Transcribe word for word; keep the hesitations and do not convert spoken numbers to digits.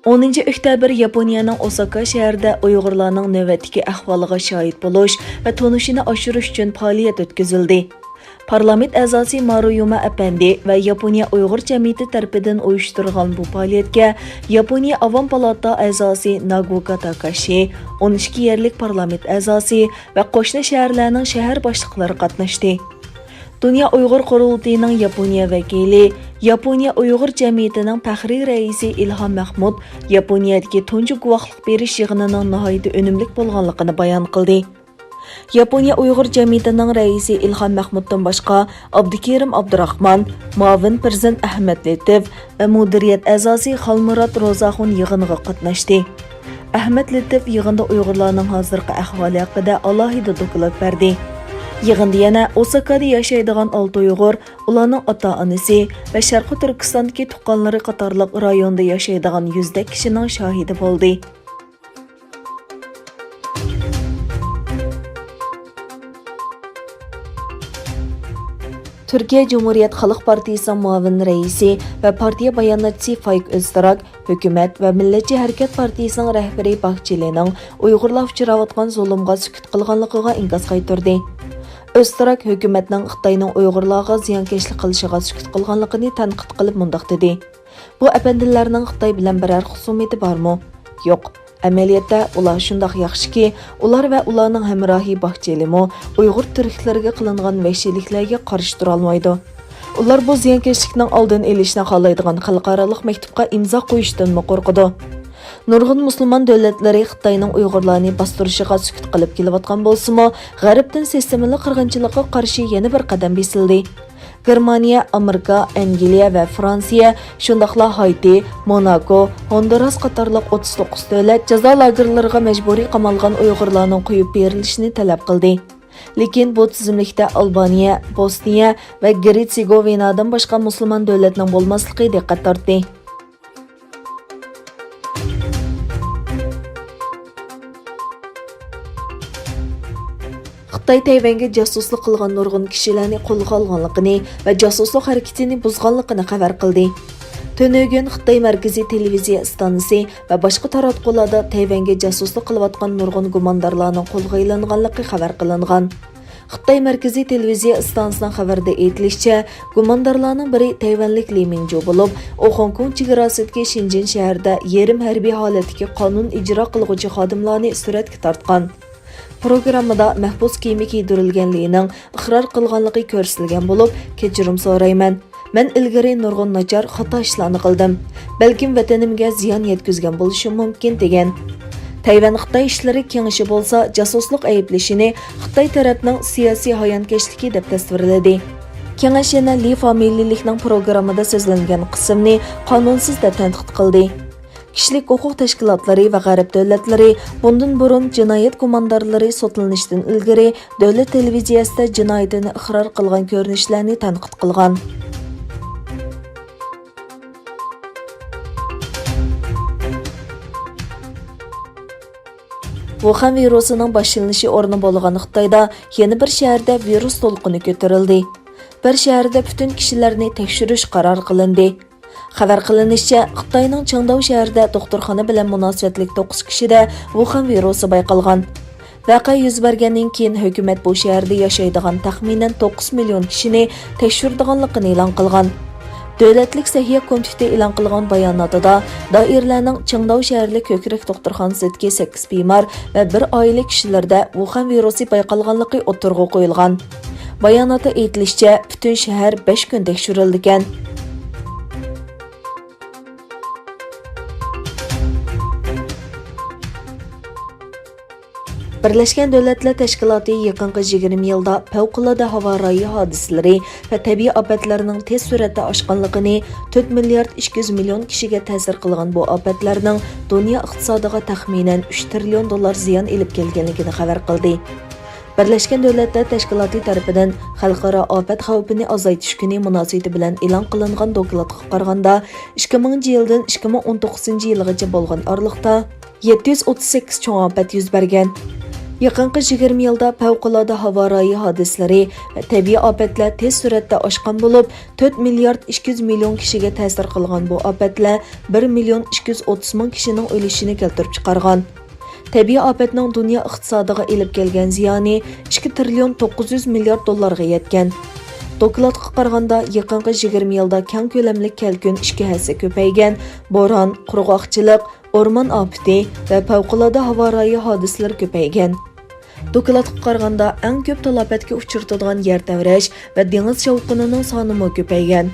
ئونىنچى ئۆكتەبىر ياپونىيەنىڭ ئوساكا شەھىرىدە ئۇيغۇرلارنىڭ نۆۋەتتىكى ئەھۋالىغا شاھىت بولۇش ۋە تونۇشىنى ئاشۇرۇش ئۈچۈن پائالىيەت ئۆتكۈزۈلدى. پارلامېنت ئەزاسى مارۇيۇما ئەپەندى ۋە ياپونىيە ئۇيغۇر جەمئىيىتى تەرىپىدىن ئۇيۇشتۇرۇلغان بۇ پائالىيەتكە ياپونىيە ئاۋام پالاتا ئەزاسى ناگوكا تاكاشى، ئون ئىككى يەرلىك پارلامېنت ئەزاسى ۋە قوشنا شەھەرلەرنىڭ شەھەر باشلىقلىرى قاتناشتى. دۇنيا ئۇيغۇر قۇرۇلتىيىنىڭ ياپونىيە ۋەكىلى، ياپونىيە ئۇيغۇر جەمئىيىتىنىڭ پەخرىي رەئىسى ئىلھام مەخمۇت ياپونىيەدىكى تۇنجى گۇۋاھلىق بېرىش يىغىنىنىڭ ناھايىتى ئۈنۈملۈك بولغانلىقىنى بايان قىلدى. ياپونىيە ئۇيغۇر جەمئىيىتىنىڭ رەئىسى ئىلھام مەخمۇتتىن باشقا، ئابدۇكېرىم ئابدۇراخمان، مۇئاۋىن پىرېزىدېنت ئەھمەت لېتىپ ۋە مۇدىرىيەت ئەزاسى خالمۇرات روزاخۇن يىغىنغا قاتناشتى. ئەھمەت لېتىپ يىغىندا ئۇيغۇرلارنىڭ ھازىرقى ئەھۋالى ھەققىدە ئالاھىدە دوكلات بەردى. يىغىندا يەنە ئوساكادا ياشايدىغان ئالتە ئۇيغۇر، ئۇلارنىڭ ئاتا-ئانىسى ۋە شەرقىي تۈركىستاندىكى تۇغقانلىرى قاتارلىق رايوندا ياشايدىغان يۈزدەك كىشىنىڭ شاھىدى بولدى. تۈركىيە جۇمھۇرىيەت خەلق پارتىيىسىنىڭ مۇئاۋىن رەئىسى ۋە پارتىيە باياناتچىسى فايك ئۆزتۇراك ھۆكۈمەت ۋە مىللەتچى ھەرىكەت پارتىيىسىنىڭ رەھبىرى باھچېلىنىڭ ئۇيغۇرلار ئۇچراۋاتقان زۇلۇمغا سۈكۈت قىلغانلىقىغا ئىنكاس قايتۇردى. ئۆزتۇراك ھۆكۈمەتنىڭ خىتاينىڭ ئۇيغۇرلارغا زىيانكەشلىك قىلىشىغا سۈكۈت قىلغانلىقىنى تەنقىد قىلىپ مۇنداق دېدى: بۇ ئەپەندىلەرنىڭ خىتاي بىلەن بىرەر خۇسۇمىيىتى بارمۇ؟ يوق. ئەمەلىيەتتە ئۇلار شۇنداق ياخشىكى، ئۇلار ۋە ئۇلارنىڭ ھەمراھى باھچېلىمۇ ئۇيغۇر تۈركلىرىگە قىلىنغان ۋەھشىيلىكلەرگە قارشى تۇرالمايدۇ. ئۇلار بۇ زىيانكەشلىكنىڭ ئالدىنى ئېلىشنى خالايدىغان خەلقئارالىق مەكتۇپقا ئىمزا قويۇشتىنمۇ قورقىدۇ. نۇرغۇن مۇسۇلمان دۆلەتلىرى خىتاينىڭ ئۇيغۇرلارنى باستۇرۇشىغا سۈكۈت قىلىپ كېلىۋاتقان بولسىمۇ، غەربتىن سىستېمىلىق قىرغىنچىلىققا قارشى يەنە بىر قەدەم بېسىلدى. گېرمانىيە، ئامېرىكا، ئەنگلىيە ۋە فرانسىيە، شۇنداقلا ھايتى، موناكو، ھوندۇراس قاتارلىق ئوتتۇز توققۇز دۆلەت جازا لاگېرلىرىغا مەجبۇرىي قامالغان ئۇيغۇرلارنىڭ قويۇپ بېرىلىشىنى تەلەپ قىلدى. لېكىن بۇ تىزىملىكتە ئالبانىيە، بوسنىيە ۋە گېرتسېگوۋىنادىن باشقا مۇسۇلمان دۆلەتنىڭ بولماسلىقى دىققەت تارتتى. خىتاي تەيۋەنگە جاسۇسلۇق قىلغان نۇرغۇن كىشىلەرنى قولغا ئالغانلىقىنى ۋە جاسۇسلۇق ھەرىكىتىنى بۇزغانلىقىنى خەۋەر قىلدى. تۈنۈگۈن خىتاي مەركىزىي تېلېۋىزىيە ئىستانسىسى ۋە باشقا تاراتقۇلاردا تەيۋەنگە جاسۇسلۇق قىلىۋاتقان نۇرغۇن گۇماندارلارنىڭ قولغا ئېلىنغانلىقى خەۋەر قىلىنغان. خىتاي مەركىزىي تېلېۋىزىيە ئىستانسىسىنىڭ خەۋىرىدە ئېيتىلىشىچە، گۇماندارلارنىڭ بىرى تەيۋەنلىك لى مىڭجۇ بولۇپ، ئۇ خوڭكوڭ چېگراسىدىكى شېنجېن شەھىرىدە يېرىم ھەربىي ھالەتتىكى قانۇن ئىجرا قىلغۇچى خادىملارنى سۈرەتكە تارتقان. پروگراممىدا مەھبۇس كىيىمى كىيدۈرۈلگەن لىنىڭ ئىقرار قىلغانلىقى كۆرسىتىلگەن بولۇپ، كەچۈرۈم سورايمەن. مەن ئىلگىرى نۇرغۇن ناچار، خاتا ئىشلارنى قىلدىم. بەلكىم ۋەتىنىمگە زىيان يەتكۈزگەن بولۇشۇم مۇمكىن، دېگەن. تەيۋەن خىتاي ئىشلىرى كېڭىشى بولسا جاسۇسلۇق ئەيىبلىشىنى خىتاي تەرەپنىڭ سىياسىي ھايانكەشلىكى دەپ تەسۋىرلىدى. كېڭەش يەنە لى فامىلىلىكنىڭ پروگراممىدا سۆزلەنگەن قىسىمنى قانۇنسىز دەپ تەنقىد قىلدى. كىشىلىك ھوقۇق تەشكىلاتلىرى ۋە غەرب دۆلەتلىرى بۇندىن بۇرۇن جىنايەت گۇماندارلىرى سوتلىنىشتىن ئىلگىرى دۆلەت تېلېۋىزىيەسىدە جىنايىتىنى ئىقرار قىلغان كۆرۈنۈشلەرنى تەنقىد قىلغان. ۋۇخەن ۋىرۇسىنىڭ باشلىنىشى ئورنى بولغان خىتايدا يەنە بىر شەھەردە ۋىرۇس دولقۇنى كۆتۈرۈلدى. بىر شەھەردە پۈتۈن كىشىلەرنى تەكشۈرۈش قارار قىلىندى. خەۋەر قىلىنىشىچە، خىتاينىڭ چىڭداۋ شەھىرىدە دوختۇرخانا بىلەن مۇناسىۋەتلىك توققۇز كىشىدە ۋۇخەن ۋىرۇسى بايقالغان. ۋەقە يۈز بەرگەندىن كېيىن، ھۆكۈمەت بۇ شەھەردە ياشايدىغان تەخمىنەن توققۇز مىليون كىشىنى تەكشۈرىدىغانلىقىنى ئېلان قىلغان. دۆلەتلىك سەھىيە كومىتېتى ئېلان قىلغان باياناتىدا، دائىرىلەرنىڭ چىڭداۋ شەھەرلىك كۆكرەك دوختۇرخانىسىدىكى سەككىز بىمار ۋە بىر ئائىلە كىشىلىرىدە ۋۇخەن ۋىرۇسى بايقالغانلىقى ئوتتۇرىغا قويۇلغان. باياناتتا ئېيتىلىشىچە، پۈتۈن شەھەر بەش كۈن تەكشۈرۈلىدىكەن. بىرلەشكەن دۆلەتلەر تەشكىلاتى يېقىنقى يىگىرمە يىلدا پەۋقۇلئاددە ھاۋا رايى ھادىسىلىرى ۋە تەبىئىي ئاپەتلەرنىڭ تېز سۈرئەتتە ئاشقانلىقىنى، تۆت مىليارد ئىككى يۈز مىليون كىشىگە تەسىر قىلغان بۇ ئاپەتلەرنىڭ دۇنيا ئىقتىسادىغا تەخمىنەن ئۈچ تىرىليون دوللار زىيان ئېلىپ كەلگەنلىكىنى خەۋەر قىلدى. بىرلەشكەن دۆلەتلەر تەشكىلاتى تەرىپىدىن خەلقئارا ئاپەت خەۋپىنى ئازايتىش كۈنى مۇناسىۋىتى بىلەن ئېلان قىلىنغان دوكلاتقا قارىغاندا، ئىككى مىڭىنچى يىلدىن ئىككى مىڭ ئون توققۇزىنچى يىلغىچە بولغان ئارىلىقتا يەتتە يۈز ئوتتۇز سەككىز چوڭ ئاپەت يۈز بەرگەن. يېقىنقى يىگىرمە يىلدا پەۋقۇلئاددە ھاۋا رايى ھادىسىلىرى ۋە تەبىئىي ئاپەتلەر تېز سۈرئەتتە ئاشقان بولۇپ، تۆت مىليارد ئىككى يۈز مىليون كىشىگە تەسىر قىلغان بۇ ئاپەتلەر بىر مىليون ئىككى يۈز ئوتتۇز مىڭ كىشىنىڭ ئۆلۈشىنى كەلتۈرۈپ چىقارغان. تەبىئىي ئاپەتنىڭ دۇنيا ئىقتىسادىغا ئېلىپ كەلگەن زىيانى ئىككى تىرىليون توققۇز يۈز مىليارد دوللارغا يەتكەن. دوكلاتقا قارىغاندا، يېقىنقى يىگىرمە يىلدا كەڭ كۆلەملىك كەلكۈن ئىككى ھەسسە كۆپەيگەن، بوران، قۇرغاقچىلىق، ئورمان ئاپىتى ۋە پەۋقۇلئاددە ھاۋا رايى ھادىسىلىرى كۆپەيگەن. دوكلاتقا قارىغاندا، ئەڭ كۆپ تالاپەتكە ئۇچرىتىدىغان يەر تەۋرەش ۋە دېڭىز شاۋقۇنىنىڭ سانىمۇ كۆپەيگەن.